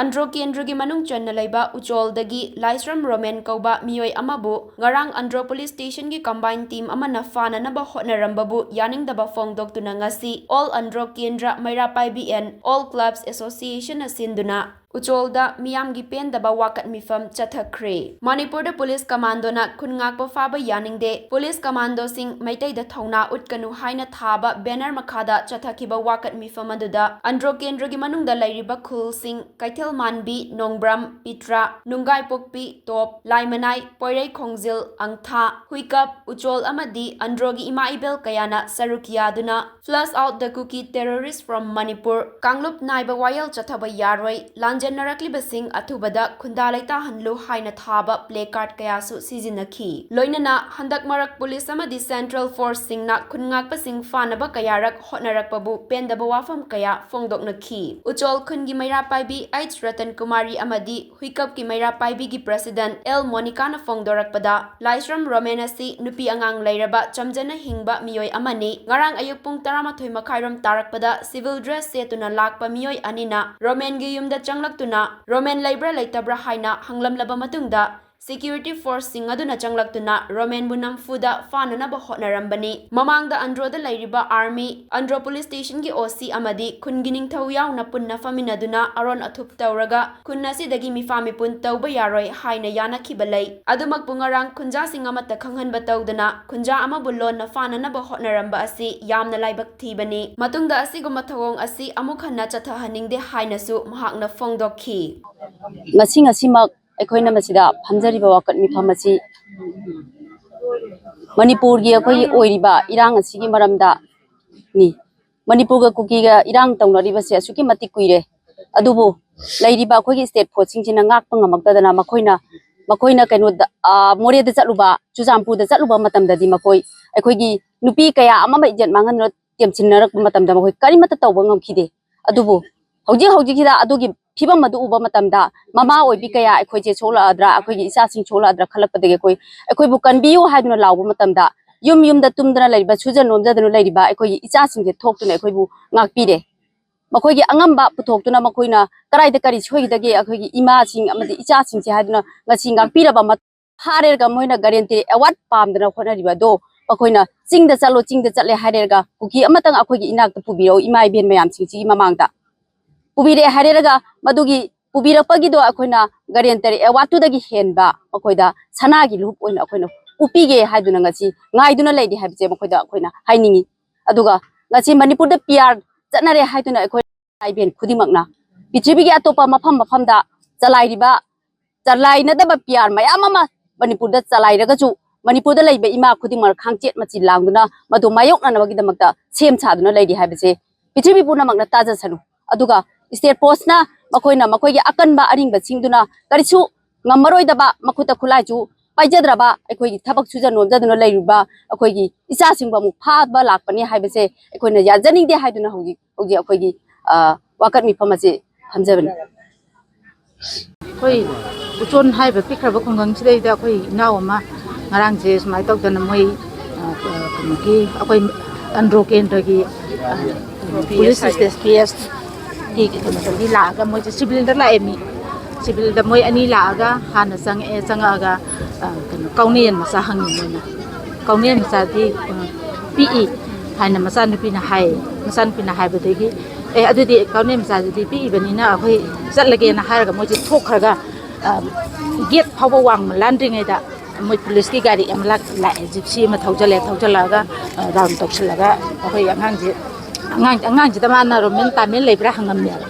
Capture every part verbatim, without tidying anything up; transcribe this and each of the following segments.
ꯑꯟꯗ꯭ꯔꯣ ꯀꯦꯟꯗ꯭ꯔꯒꯤ ꯃꯅꯨꯡ ꯆꯟꯅ ꯂꯩꯕ ꯎꯆꯣꯜꯗꯒꯤ ꯂꯥꯏꯁ꯭ꯔꯝ ꯔꯣꯃꯦꯟ ꯀꯧꯕ ꯃꯤꯑꯣꯏ ꯑꯃꯕꯨ ꯉꯔꯥꯡ ꯑꯟꯗ꯭ꯔꯣ ꯄꯨꯂꯤꯁ ꯁ꯭ꯇꯦꯁꯟꯒꯤ ꯀꯝꯕꯥꯏꯟ ꯇꯤꯝ ꯑꯃꯅ ꯐꯥꯅꯅꯕ ꯍꯣꯠꯅꯔꯝꯕꯕꯨ ꯌꯥꯅꯤꯡꯗꯕ ꯐꯣꯡꯗꯣꯛꯇꯨꯅ ꯉꯁꯤ ꯑꯣꯜ ꯑꯟꯗ꯭ꯔꯣ ꯀꯦꯟꯗ꯭ꯔ ꯃꯩꯔꯥ ꯄꯥꯏꯕꯤ ꯑꯦꯟ ꯑꯣꯜ ꯀ꯭ꯂꯕꯁ ꯑꯦꯁꯣꯁꯤꯌꯦꯁꯟꯅ ꯁꯤꯟꯗꯨꯅ ꯎꯆꯣꯜꯗ ꯃꯤꯌꯥꯝꯒꯤ ꯄꯦꯟꯗꯕ ꯋꯥꯀꯠ ꯃꯤꯐꯝ ꯆꯠꯊꯈ꯭ꯔꯦ꯫ ꯃꯅꯤꯄꯨꯔꯗ ꯄꯨꯂꯤꯁ ꯀꯃꯥꯟꯗꯣꯅ ꯈꯨꯟ ꯉꯥꯛꯄ ꯐꯥꯕ ꯌꯥꯅꯤꯡꯗꯦ, ꯄꯨꯂꯤꯁ ꯀꯃꯥꯟꯗꯣꯁꯤꯡ ꯃꯩꯇꯩꯗ ꯊꯧꯅꯥ ꯎꯠꯀꯅꯨ ꯍꯥꯏꯅ ꯊꯥꯕ ꯕꯦꯅꯔ ꯃꯈꯥꯗ ꯆꯠꯊꯈꯤꯕ ꯋꯥꯀꯠ ꯃꯤꯐꯝ ꯑꯗꯨꯗ ꯑꯟꯗ꯭ꯔꯣ ꯀꯦꯟꯗ꯭ꯔꯒꯤ ꯃꯅꯨꯡꯗ ꯂꯩꯔꯤꯕ ꯈꯨꯜꯁꯤꯡ ꯀꯩꯊꯦꯜ ꯃꯥꯟꯕꯤ, ꯅꯣꯡꯕ꯭ꯔꯝ, ꯄꯤꯇ꯭ꯔꯥ, ꯅꯨꯡꯒꯥꯏꯄꯣꯛꯄꯤ, ꯇꯣꯞ, ꯂꯥꯏꯃꯅꯥꯏ, ꯄꯣꯏꯔꯩ ꯈꯣꯡꯖꯤꯜ, ꯑꯪꯊꯥ, ꯍꯨꯏꯀꯞ, ꯎꯆꯣꯜ ꯑꯃꯗꯤ ꯑꯟꯗ꯭ꯔꯣꯒꯤ ꯏꯃꯥ ꯏꯕꯦꯜ ꯀꯌꯥꯅ ꯁꯔꯨꯛ ꯌꯥꯗꯨꯅ Flush out the Kuki terrorist from Manipur, ꯀꯥꯡꯂꯨꯞ ꯅꯥꯏꯕ ꯋꯥꯌꯦꯜ ꯆꯠꯊꯕ ꯌꯥꯔꯣꯏ, ꯂꯥꯟꯖꯦꯟꯅꯔꯛꯂꯤꯕꯁꯤꯡ ꯑꯊꯨꯕꯗ ꯈꯨꯟꯗꯥ ꯂꯩꯇꯥꯍꯟꯂꯨ ꯍꯥꯏꯅ ꯊꯥꯕ placard ꯀꯌꯥꯁꯨ ꯁꯤꯖꯤꯟꯅꯈꯤ꯫ ꯂꯣꯏꯅꯅ ꯍꯟꯗꯛ ꯃꯔꯛ ꯄꯨꯂꯤꯁ ꯑꯃꯗꯤ ꯁꯦꯟꯇ꯭ꯔꯦꯜ ꯐꯣꯔꯁꯁꯤꯡꯅ ꯈꯨꯟ ꯉꯥꯛꯄꯁꯤꯡ ꯐꯥꯅꯕ ꯀꯌꯥꯔꯛ ꯍꯣꯠꯅꯔꯛꯄꯕꯨ ꯄꯦꯟꯗꯕ ꯋꯥꯐꯝ ꯀꯌꯥ ꯐꯣꯡꯗꯣꯛꯅꯈꯤ꯫ ꯎꯆꯣꯜ ꯈꯨꯟꯒꯤ ꯃꯩꯔꯥ ꯄꯥꯏꯕꯤ ꯑꯩꯆ ꯔꯇꯟ ꯀꯨꯃꯥꯔꯤ ꯑꯃꯗꯤ ꯍꯨꯏꯀꯞꯀꯤ ꯃꯩꯔꯥ ꯄꯥꯏꯕꯤꯒꯤ president ꯑꯦꯜ ꯃꯣꯅꯤꯀꯥꯅ ꯐꯣꯡꯗꯣꯔꯛꯄꯗ, ꯂꯥꯏꯁ꯭ꯔꯝ ꯔꯣꯃꯦꯟ ꯑꯁꯤ ꯅꯨꯄꯤ ꯑꯉꯥꯡ ꯂꯩꯔꯕ ꯆꯝꯖꯅ ꯍꯤꯡꯕ ꯃꯤꯑꯣꯏ ꯑꯃꯅꯤ꯫ ꯉꯔꯥꯡ ꯑꯌꯨꯛ ꯄꯨꯡ ꯇꯔꯥꯃꯥꯊꯣꯏ ꯃꯈꯥꯏꯔꯣꯝ ꯇꯥꯔꯛꯄꯗ civil dress ꯁꯦꯠꯇꯨꯅ ꯂꯥꯛꯄ ꯃꯤꯑꯣꯏ ꯑꯅꯤꯅ ꯔꯣꯃꯦꯟꯒꯤ ꯌꯨꯝꯗ ꯆꯪꯂꯛꯇꯨꯅ ꯔꯣꯃꯦꯟ ꯂꯩꯕ꯭ꯔꯥ ꯂꯩꯇꯕ꯭ꯔꯥ ꯍꯥꯏꯅ ꯍꯪꯂꯝꯂꯕ ꯃꯇꯨꯡꯗ, security forceꯁꯤꯡ ꯑꯗꯨꯅ ꯆꯪꯂꯛꯇꯨꯅ ꯔꯣꯃꯦꯟꯕꯨ ꯅꯝꯐꯨꯗ ꯐꯥꯅꯅꯕ ꯍꯣꯠꯅꯔꯝꯕꯅꯤ꯫ ꯃꯃꯥꯡꯗ ꯑꯟꯗ꯭ꯔꯣꯗ ꯂꯩꯔꯤꯕ army, ꯑꯟꯗ꯭ꯔꯣ ꯄꯨꯂꯤꯁ ꯁ꯭ꯇꯦꯁꯟꯒꯤ ꯑꯣ ꯁꯤ ꯑꯃꯗꯤ ꯈꯨꯟꯒꯤ ꯅꯤꯡꯊꯧ ꯌꯥꯎꯅ ꯄꯨꯟꯅ ꯐꯝꯃꯤꯟꯅꯗꯨꯅ ꯑꯔꯣꯟ ꯑꯊꯨꯞ ꯇꯧꯔꯒ ꯈꯨꯟ ꯑꯁꯤꯗꯒꯤ ꯃꯤꯐꯥ ꯃꯤꯄꯨꯟ ꯇꯧꯕ ꯌꯥꯔꯣꯏ ꯍꯥꯏꯅ ꯌꯥꯅꯈꯤꯕ ꯂꯩ꯫ ꯑꯗꯨꯃꯛꯄꯨ ꯉꯔꯥꯡ ꯈꯨꯟꯖꯥꯁꯤꯡ ꯑꯃꯠꯇ ꯈꯪꯍꯟꯕ ꯇꯧꯗꯅ ꯈꯨꯟꯖꯥ ꯑꯃꯕꯨ ꯂꯣꯟꯅ ꯐꯥꯅꯅꯕ ꯍꯣꯠꯅꯔꯝꯕ ꯑꯁꯤ ꯌꯥꯝꯅ ꯂꯥꯏꯕꯛ ꯊꯤꯕꯅꯤ꯫ ꯃꯇꯨꯡꯗ ꯑꯁꯤꯒꯨꯝꯕ ꯊꯧꯑꯣꯡ ꯑꯁꯤ ꯑꯃꯨꯛ ꯍꯟꯅ ꯆꯠꯊꯍꯟꯅꯤꯡꯗꯦ ꯍꯥꯏꯅꯁꯨ ꯃꯍꯥꯛꯅ ꯐꯣꯡꯗꯣꯛꯈꯤ꯫ ꯉꯁꯤ ꯉꯁꯤꯃꯛ ꯑꯩꯈꯣꯏꯅ ꯃꯁꯤꯗ ꯐꯝꯖꯔꯤꯕ ꯋꯥꯀꯠ ꯃꯤꯐꯝ ꯑꯁꯤ ꯃꯅꯤꯄꯨꯔꯒꯤ ꯑꯩꯈꯣꯏꯒꯤ ꯑꯣꯏꯔꯤꯕ ꯏꯔꯥꯡ ꯑꯁꯤꯒꯤ ꯃꯔꯝꯗꯅꯤ꯫ ꯃꯅꯤꯄꯨꯔꯒ ꯀꯨꯀꯤꯒ ꯏꯔꯥꯡ ꯇꯧꯅꯔꯤꯕꯁꯦ ꯑꯁꯨꯛꯀꯤ ꯃꯇꯤꯛ ꯀꯨꯏꯔꯦ꯫ ꯑꯗꯨꯕꯨ ꯂꯩꯔꯤꯕ ꯑꯩꯈꯣꯏꯒꯤ state forceꯁꯤꯡꯁꯤꯅ ꯉꯥꯛꯄ ꯉꯝꯃꯛꯇꯗꯅ ꯃꯈꯣꯏꯅ, ꯃꯈꯣꯏꯅ ꯀꯩꯅꯣꯗ, ꯑ, ꯃꯣꯔꯦꯗ ꯆꯠꯂꯨꯕ, ꯆꯨꯔꯆꯥꯟꯄꯨꯔꯗ ꯆꯠꯂꯨꯕ ꯃꯇꯝꯗꯗꯤ ꯃꯈꯣꯏ ꯑꯩꯈꯣꯏꯒꯤ ꯅꯨꯄꯤ ꯀꯌꯥ ꯑꯃ ꯏꯖꯠ ꯃꯥꯡꯍꯟꯗꯨꯅ ꯇꯦꯝꯁꯤꯟꯅꯔꯛꯄ ꯃꯇꯝꯗ ꯃꯈꯣꯏ ꯀꯔꯤꯃꯠꯇ ꯇꯧꯕ ꯉꯝꯈꯤꯗꯦ꯫ ꯑꯗꯨꯕꯨ ꯍꯧꯖꯤꯛ ꯍꯧꯖꯤꯛꯁꯤꯗ ꯑꯗꯨꯒꯤ ꯐꯤꯕꯝ ꯑꯗꯨ ꯎꯕ ꯃꯇꯝꯗ ꯃꯃꯥ ꯑꯣꯏꯕꯤ ꯀꯌꯥ ꯑꯩꯈꯣꯏꯁꯦ ꯁꯣꯛꯂꯛꯑꯗ꯭ꯔꯥ, ꯑꯩꯈꯣꯏꯒꯤ ꯏꯆꯥꯁꯤꯡ ꯁꯣꯛꯂꯛꯑꯗ꯭ꯔꯥ ꯈꯜꯂꯛꯄꯗꯒꯤ ꯑꯩꯈꯣꯏ, ꯑꯩꯈꯣꯏꯕꯨ ꯀꯟꯕꯤꯌꯨ ꯍꯥꯏꯗꯨꯅ ꯂꯥꯎꯕ ꯃꯇꯝꯗ ꯌꯨꯝ ꯌꯨꯝꯗ ꯇꯨꯝꯗꯅ ꯂꯩꯔꯤꯕ, ꯁꯨꯖ ꯅꯣꯝꯖꯗꯅ ꯂꯩꯔꯤꯕ ꯑꯩꯈꯣꯏꯒꯤ ꯏꯆꯥꯁꯤꯡꯁꯦ ꯊꯣꯛꯇꯨꯅ ꯑꯩꯈꯣꯏꯕꯨ ꯉꯥꯛꯄꯤꯔꯦ꯫ ꯃꯈꯣꯏꯒꯤ ꯑꯉꯝꯕ ꯄꯨꯊꯣꯛꯇꯨꯅ ꯃꯈꯣꯏꯅ ꯀꯗꯥꯏꯗ ꯀꯔꯤ ꯁꯣꯏꯒꯗꯒꯦ, ꯑꯩꯈꯣꯏꯒꯤ ꯏꯃꯥꯁꯤꯡ ꯑꯃꯗꯤ ꯏꯆꯥꯁꯤꯡꯁꯦ ꯍꯥꯏꯗꯨꯅ ꯉꯁꯤ ꯉꯥꯛꯄꯤꯔꯕ ꯃꯇꯨꯡ ꯐꯥꯔꯦꯔꯒ ꯃꯣꯏꯅ ꯒꯥꯔꯦꯟꯇꯤ ꯑꯦꯋꯥꯔꯗ ꯄꯥꯝꯗꯅ ꯍꯣꯠꯅꯔꯤꯕ ꯑꯗꯣ ꯃꯈꯣꯏꯅ ꯆꯤꯡꯗ ꯆꯠꯂꯣ, ꯆꯤꯡꯗ ꯆꯠꯂꯦ ꯍꯥꯏꯔꯦꯔꯒ ꯀꯨꯀꯤ ꯑꯃꯇꯪ ꯑꯩꯈꯣꯏꯒꯤ ꯏꯅꯥꯛꯇ ꯄꯨꯕꯤꯔꯛꯎ ꯏꯃꯥ ꯏꯕꯦꯟ ꯃꯌꯥꯝꯁꯤꯡꯁꯤꯒꯤ ꯃꯃꯥꯡꯗ꯫ ꯄꯨꯕꯤꯔꯛꯑꯦ ꯍꯥꯏꯔꯦꯔꯒ ꯃꯗꯨꯒꯤ ꯄꯨꯕꯤꯔꯛꯄꯒꯤꯗꯣ ꯑꯩꯈꯣꯏꯅ ꯒꯥꯔꯦꯟꯇꯔ ꯑꯦꯋꯥꯔꯗꯇꯨꯗꯒꯤ ꯍꯦꯟꯕ ꯃꯈꯣꯏꯗ ꯁꯅꯥꯒꯤ ꯂꯨꯞ ꯑꯣꯏꯅ ꯑꯩꯈꯣꯏꯅ ꯎꯞꯄꯤꯒꯦ ꯍꯥꯏꯗꯨꯅ ꯉꯁꯤ ꯉꯥꯏꯗꯨꯅ ꯂꯩꯔꯤ ꯍꯥꯏꯕꯁꯦ ꯃꯈꯣꯏꯗ ꯑꯩꯈꯣꯏꯅ ꯍꯥꯏꯅꯤꯡꯉꯤ꯫ ꯑꯗꯨꯒ ꯉꯁꯤ ꯃꯅꯤꯄꯨꯔꯗ ꯄꯤ ꯑꯥꯔ ꯆꯠꯅꯔꯦ ꯍꯥꯏꯗꯨꯅ ꯑꯩꯈꯣꯏ ꯏꯃꯥ ꯏꯕꯦꯟ ꯈꯨꯗꯤꯡꯃꯛꯅ ꯄ꯭ꯔꯤꯊꯤꯕꯤꯒꯤ ꯑꯇꯣꯞꯄ ꯃꯐꯝ ꯃꯐꯝꯗ ꯆꯂꯥꯏꯔꯤꯕ ꯆꯂꯥꯏꯅꯗꯕ ꯄꯤ ꯑꯥꯔ ꯃꯌꯥꯝ ꯑꯃ ꯃꯅꯤꯄꯨꯔꯗ ꯆꯂꯥꯏꯔꯒꯁꯨ ꯃꯅꯤꯄꯨꯔꯗ ꯂꯩꯕ ꯏꯃꯥ ꯈꯨꯗꯤꯡꯃꯛ ꯈꯥꯡꯆꯦꯠ ꯃꯆꯤ ꯂꯥꯡꯗꯨꯅ ꯃꯗꯨ ꯃꯥꯌꯣꯛꯅꯅꯕꯒꯤꯗꯃꯛꯇ ꯁꯦꯝ ꯁꯥꯗꯨꯅ ꯂꯩꯔꯤ ꯍꯥꯏꯕꯁꯦ ꯄ꯭ꯔꯤꯊꯤꯕꯤ ꯄꯨꯝꯅꯃꯛꯅ ꯇꯥꯖꯁꯅꯨ꯫ ꯑꯗꯨꯒ ꯁ꯭ꯇꯦꯠ ꯐꯣꯔꯁꯅ ꯃꯈꯣꯏꯅ ꯃꯈꯣꯏꯒꯤ ꯑꯀꯟꯕ ꯑꯔꯤꯡꯕꯁꯤꯡꯗꯨꯅ ꯀꯔꯤꯁꯨ ꯉꯝꯃꯔꯣꯏꯗꯕ ꯃꯈꯨꯠꯇ ꯈꯨꯠꯂꯥꯏꯁꯨ ꯄꯥꯏꯖꯗ꯭ꯔꯕ ꯑꯩꯈꯣꯏꯒꯤ ꯊꯕꯛ ꯁꯨꯖ ꯅꯣꯝꯖꯗꯨꯅ ꯂꯩꯔꯤꯕ ꯑꯩꯈꯣꯏꯒꯤ ꯏꯆꯥꯁꯤꯡꯕꯨ ꯑꯃꯨꯛ ꯐꯥꯕ ꯂꯥꯛꯄꯅꯤ ꯍꯥꯏꯕꯁꯦ ꯑꯩꯈꯣꯏꯅ ꯌꯥꯖꯅꯤꯡꯗꯦ ꯍꯥꯏꯗꯨꯅ ꯍꯧꯖꯤꯛ ꯍꯧꯖꯤꯛ ꯑꯩꯈꯣꯏꯒꯤ, ꯑ, ꯋꯥꯀꯠ ꯃꯤꯐꯝ ꯑꯁꯤ ꯐꯝꯖꯕꯅꯤ꯫ ꯑꯩꯈꯣꯏ ꯎꯆꯣꯟ ꯍꯥꯏꯕ ꯄꯤꯛꯈ꯭ꯔꯕ ꯈꯨꯡꯒꯪꯁꯤꯗꯩꯗ ꯑꯩꯈꯣꯏ ꯏꯅꯥꯎ ꯑꯃ ꯉꯔꯥꯡꯁꯦ ꯁꯨꯃꯥꯏꯅ ꯇꯧꯗꯅ ꯃꯣꯏ, ꯑ, ꯀꯩꯅꯣꯒꯤ ꯑꯩꯈꯣꯏ ꯑꯟꯗ꯭ꯔꯣ ꯀꯦꯟꯗ꯭ꯔꯒꯤ, ꯑ, ꯄꯨꯂꯤꯁ ꯁ꯭ꯇꯦꯁꯟ ꯄꯤ ꯑꯦꯁ ꯀꯤ ꯀꯩꯅꯣꯗꯒꯤ ꯂꯥꯛꯑꯒ ꯃꯣꯏꯁꯦ ꯁꯤꯚꯤꯜꯗ ꯂꯥꯛꯑꯦ ꯃꯤ꯫ ꯁꯤꯚꯤꯜꯗ ꯃꯣꯏ ꯑꯅꯤ ꯂꯥꯛꯑꯒ ꯍꯥꯟꯅ ꯆꯪꯉꯛꯑꯦ, ꯆꯪꯉꯛꯑꯒ, ꯑ, ꯀꯩꯅꯣ ꯀꯥꯎꯅꯦꯟ ꯃꯆꯥ ꯍꯪꯉꯤ ꯃꯣꯏꯅ꯫ ꯀꯥꯎꯅꯦꯟ ꯃꯆꯥꯗꯤ, ꯑ, ꯄꯤꯛꯏ ꯍꯥꯏꯅ ꯃꯆꯥꯅꯨꯄꯤꯅ ꯍꯥꯏ꯫ ꯃꯆꯥꯅꯨꯄꯤꯅ ꯍꯥꯏꯕꯗꯒꯤ, "ꯑꯦ, ꯑꯗꯨꯗꯤ ꯀꯥꯎꯅꯦꯟ ꯃꯆꯥꯗꯨꯗꯤ ꯄꯤꯛꯏꯕꯅꯤꯅ ꯑꯩꯈꯣꯏ ꯆꯠꯂꯒꯦꯅ" ꯍꯥꯏꯔꯒ ꯃꯣꯏꯁꯦ ꯊꯣꯛꯈ꯭ꯔꯒ, ꯑ, ꯒꯦꯠ ꯐꯥꯎꯕ ꯋꯥꯡꯃ ꯂꯥꯟꯗ꯭ꯔꯤꯉꯩꯗ ꯃꯣꯏ ꯄꯨꯂꯤꯁꯀꯤ ꯒꯥꯔꯤ ꯑꯃ ꯂꯥꯛ-, ꯂꯥꯛꯑꯦ, ꯖꯤꯞꯁꯤ ꯑꯃ ꯊꯧꯖꯜꯂꯦ꯫ ꯊꯧꯖꯜꯂꯛꯑꯒ, ꯑ, ꯔꯥꯎꯟ ꯇꯧꯁꯜꯂꯒ ꯑꯩꯈꯣꯏ ꯑꯉꯥꯡꯁꯦ, ꯑꯉꯥꯡ, ꯑꯉꯥꯡꯁꯤꯗ ꯃꯥꯅ ꯔꯣꯃꯦꯟ ꯇꯥꯃꯦꯟ ꯂꯩꯕ꯭ꯔꯥ ꯍꯪꯉꯝꯃꯦꯕ꯫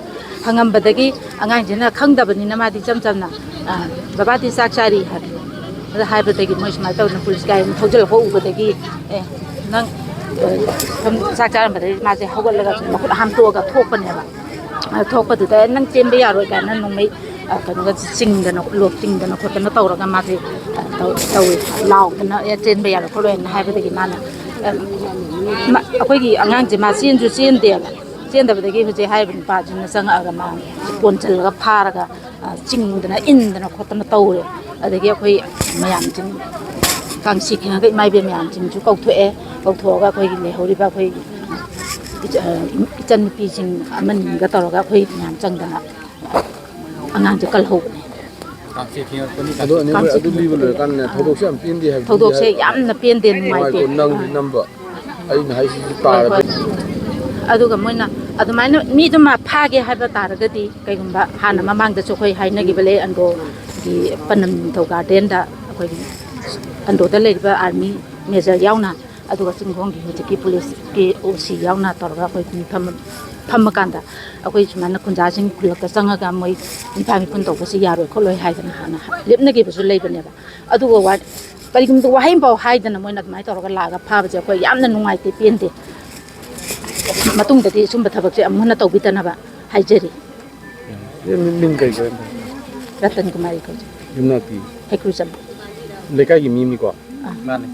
ꯍꯪꯉꯝꯕꯗꯒꯤ ꯑꯉꯥꯡꯁꯤꯅ ꯈꯪꯗꯕꯅꯤꯅ ꯃꯥꯗꯤ ꯏꯆꯝ ꯆꯝꯅ, "ꯑ, ꯕꯕꯥꯗꯤ ꯆꯥꯛ ꯆꯥꯔꯤ" ꯍꯥꯏꯕ꯫ ꯑꯗꯨ ꯍꯥꯏꯕꯗꯒꯤ ꯃꯣꯏ ꯁꯨꯃꯥꯏꯅ ꯇꯧꯗꯅ ꯄꯨꯂꯤꯁ ꯒꯥꯔꯤ ꯑꯃ ꯊꯧꯖꯤꯜꯂꯛꯄ ꯎꯕꯗꯒꯤ, "ꯑꯦ, ꯅꯪ, ꯑ, ꯁꯨꯝ ꯆꯥꯛ ꯆꯥꯔꯝꯕꯗꯒꯤ" ꯃꯥꯁꯦ ꯍꯧꯒꯠꯂꯒ ꯁꯨꯝ ꯃꯈꯨꯠ ꯍꯥꯝꯇꯣꯛꯑꯒ ꯊꯣꯛꯄꯅꯦꯕ꯫ ꯑ, ꯊꯣꯛꯄꯗꯨꯗ "ꯅꯪ ꯆꯦꯟꯕ ꯌꯥꯔꯣꯏ" ꯀꯥꯏꯅ ꯅꯣꯡꯃꯩ, ꯑ, ꯀꯩꯅꯣꯒ ꯆꯤꯡꯗꯅ, ꯂꯣꯞ ꯆꯤꯡꯗꯅ ꯈꯣꯠꯇꯅ ꯇꯧꯔꯒ ꯃꯥꯁꯦ, ꯑ, ꯇꯧ-, ꯇꯧꯋꯦ꯫ ꯂꯥꯎꯗꯅ, "ꯑꯦ, ꯆꯦꯟꯕ ꯌꯥꯔꯣꯏ ꯈꯣꯠꯂꯣꯏꯅ" ꯍꯥꯏꯕꯗꯒꯤ ꯃꯥꯅ, ꯑ, ꯃ-, ꯑꯩꯈꯣꯏꯒꯤ ꯑꯉꯥꯡꯁꯦ ꯃꯥ ꯆꯦꯟꯁꯨ ꯆꯦꯟꯗꯦꯕ꯫ ꯆꯦꯟꯗꯕꯗꯒꯤ ꯍꯧꯖꯤꯛ ꯍꯥꯏꯔꯤꯕ ꯅꯨꯄꯥꯁꯤꯅ ꯆꯪꯉꯛꯑꯒ ꯃꯥ ꯀꯣꯟꯁꯤꯜꯂꯒ ꯐꯥꯔꯒ, ꯑ, ꯆꯤꯡꯗꯅ ꯏꯟꯗꯅ ꯈꯣꯠꯇꯅ ꯇꯧꯔꯦ꯫ ꯑꯗꯒꯤ ꯑꯩꯈꯣꯏ ꯃꯌꯥꯝꯁꯤꯡ, ꯀꯥꯡꯁꯤ ꯈꯤꯡꯉꯒ ꯏꯃꯥ ꯏꯕꯦꯟ ꯃꯌꯥꯝꯁꯤꯡꯁꯨ ꯀꯧꯊꯣꯛꯑꯦ꯫ ꯀꯧꯊꯣꯛꯑꯒ ꯑꯩꯈꯣꯏꯒꯤ ꯂꯩꯍꯧꯔꯤꯕ ꯑꯩꯈꯣꯏꯒꯤ ꯏꯆ- ꯏꯆꯟꯅꯨꯄꯤꯁꯤꯡ ꯑꯃꯅꯤꯒ ꯇꯧꯔꯒ ꯑꯩꯈꯣꯏ ꯃꯌꯥꯝ ꯆꯪꯗꯅ ꯑꯉꯥꯡꯁꯦ ꯀꯜꯍꯧꯕꯅꯦ꯫ ꯑꯗꯣ ꯑꯅꯤ ꯍꯣꯏ, ꯑꯗꯨ ꯂꯤꯕ ꯂꯣꯏꯔꯀꯥꯟꯗꯅꯦ, ꯊꯧꯗꯣꯛꯁꯦ ꯌꯥꯝ ꯄꯦꯟꯗꯦ ꯍꯥꯏꯕꯗꯨꯗꯤ ꯊꯧꯗꯣꯛꯁꯦ ꯍꯥꯏ- ꯌꯥꯝꯅ ꯄꯦꯟꯗꯦ, ꯅꯨꯡꯉꯥꯏꯇꯦ꯫ ꯅꯨꯡꯉꯥꯏꯀꯣ, ꯅꯪꯗꯤ ꯅꯝꯕ, ꯑꯩꯅ ꯍꯥꯏꯁꯤꯗꯤ ꯍꯣꯏ, ꯍꯣꯏ꯫ ꯇꯥꯔꯗꯤ꯫ ꯑꯗꯨꯒ ꯃꯣꯏꯅ ꯑꯗꯨꯃꯥꯏꯅ ꯃꯤꯗꯨꯃ ꯐꯥꯒꯦ ꯍꯥꯏꯕ ꯇꯥꯔꯒꯗꯤ, ꯀꯩꯒꯨꯝꯕ ꯍꯥꯟꯅ ꯃꯃꯥꯡꯗꯁꯨ ꯑꯩꯈꯣꯏ ꯍꯥꯏꯅꯈꯤꯕ ꯂꯩ, ꯑꯟꯗ꯭ꯔꯣꯒꯤ ꯄꯅꯝ ꯅꯤꯡꯊꯧ ꯒꯥꯔꯗꯦꯟꯗ ꯑꯩꯈꯣꯏꯒꯤ ꯑꯟꯗ꯭ꯔꯣꯗ ꯂꯩꯔꯤꯕ ꯑꯥꯔꯃꯤ ꯃꯦꯖꯔ ꯌꯥꯎꯅ, ꯑꯗꯨꯒ ꯆꯤꯡꯈꯣꯡꯒꯤ ꯍꯧꯖꯤꯛꯀꯤ ꯄꯨꯂꯤꯁꯀꯤ ꯑꯣ ꯁꯤ ꯌꯥꯎꯅ ꯇꯧꯔꯒ ꯑꯩꯈꯣꯏ ꯃꯤ ꯐꯝꯃ- ꯐꯝꯃꯀꯥꯟꯗ, ꯑꯩꯈꯣꯏ ꯁꯨꯃꯥꯏꯅ ꯈꯨꯟꯖꯥꯁꯤꯡ ꯈꯨꯜꯂꯛꯇ ꯆꯪꯉꯒ ꯃꯣꯏ ꯅꯤꯄꯥ ꯃꯤꯄꯨꯟ ꯇꯧꯕꯁꯤ ꯌꯥꯔꯣꯏ ꯈꯣꯠꯂꯣꯏ ꯍꯥꯏꯗꯅ ꯍꯥꯟꯅ ꯂꯦꯞꯅꯈꯤꯕꯁꯨ ꯂꯩꯕꯅꯦꯕ꯫ ꯑꯗꯨꯒ ꯋꯥ- ꯀꯔꯤꯒꯨꯝꯕ ꯋꯥꯍꯩ ꯑꯃꯐꯥꯎ ꯍꯥꯏꯗꯅ ꯃꯣꯏꯅ ꯑꯗꯨꯃꯥꯏꯅ ꯇꯧꯔꯒ ꯂꯥꯛꯑꯒ ꯐꯥꯕꯁꯦ ꯑꯩꯈꯣꯏ ꯌꯥꯝꯅ ꯅꯨꯡꯉꯥꯏꯇꯦ, ꯄꯦꯟꯗꯦ꯫ ꯃꯇꯨꯡꯗꯗꯤ ꯁꯨꯝꯕ ꯊꯕꯛꯁꯦ ꯑꯃꯨꯛ ꯍꯟꯅ ꯇꯧꯕꯤꯗꯅꯕ ꯍꯥꯏꯖꯔꯤ꯫ ꯃꯤꯡ ꯃꯤꯡ ꯀꯩ ꯀꯧꯋꯦ? ꯔꯇꯟ ꯀꯨꯃꯥꯔꯤ ꯀꯧꯖꯩ꯫ ꯌꯨꯝꯅꯥꯛꯇꯤ? ꯍꯩꯀ꯭ꯔꯨꯖꯝ꯫ ꯂꯩꯀꯥꯏꯒꯤ ꯃꯤ ꯑꯃꯅꯤꯀꯣ? ꯑꯥ꯫ ꯃꯥꯅꯦ꯫